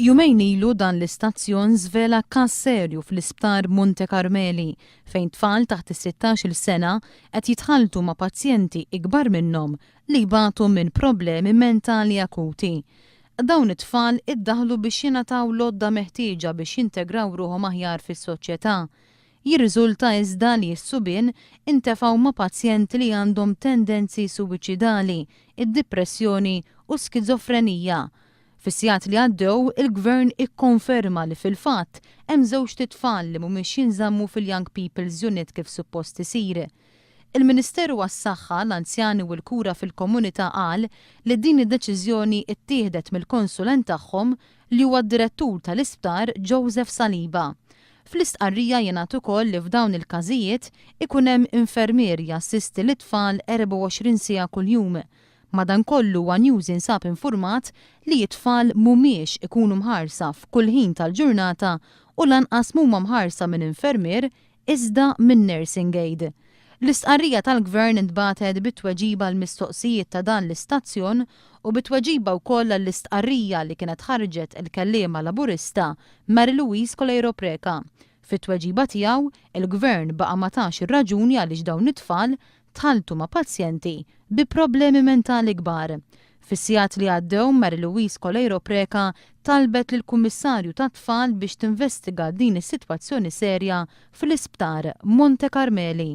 Jumejn ilu dan l-istazzjon żvela każ serju fl-Isptar Monte Carmeli fejn tfal taħt is-sittax-il sena qed jitħalltu ma' pazjenti ikbar minnhom li jbatu minn problemi mentali akuti. Dawn it-tfal iddaħħlu biex jingħataw l-għodda meħtieġa biex jintegraw ruħhom aħjar fis-soċjetà. Jirriżulta iżda li s-subien intefgħu ma' pazjenti li għandhom tendenzi suwiċidali, id-dipressjoni u skizofrenija. Fis-sigħat li għaddew, il-Gvern ikkonferma li fil-fatt hemm żewġt itfal li mhumiex jinżammu fil-Young People's Unit kif suppost isir. Il-Ministeru għas-Saħħa, l-Anzjani u l-Kura fil-Komunità qal li din id-deċiżjoni ttieħdet mill-konsulent tagħhom li huwa d-Direttur tal-Isptar Joseph Saliba. Fl-istqarrija jingħad ukoll li f'dawn il-każijiet ikun hemm infermier jassisti lit-tfal 24 siegħa kuljum. Madankollu one News jinsab infurmat li t-tfal mhumiex ikunu mħarsa f'kull ħin tal-ġurnata u lanqas mhuma mħarsa minn infermier iżda minn nursing aid. L-istqarrija tal-Gvern intbagħtet bi tweġiba għall-mistoqsijiet ta' dan l-istazzjon u bi tweġiba wkoll għall-istqarrija li kienet ħarġet il-kelliema Laburista Mary Louise Coleiro Preca. Fit-tweġiba tiegħu, il-Gvern baqa' ma tax ir-raġuni għaliex dawn it-tfal tħalltu ma' pazjenti bi problemi mentali kbar. Fis-sigħat li għaddew Mary Louise Coleiro Preca talbet lill-Kummissarju tat-Tfal biex tinvestiga din is-sitwazzjoni serja fl-Isptar Monte Carmeli.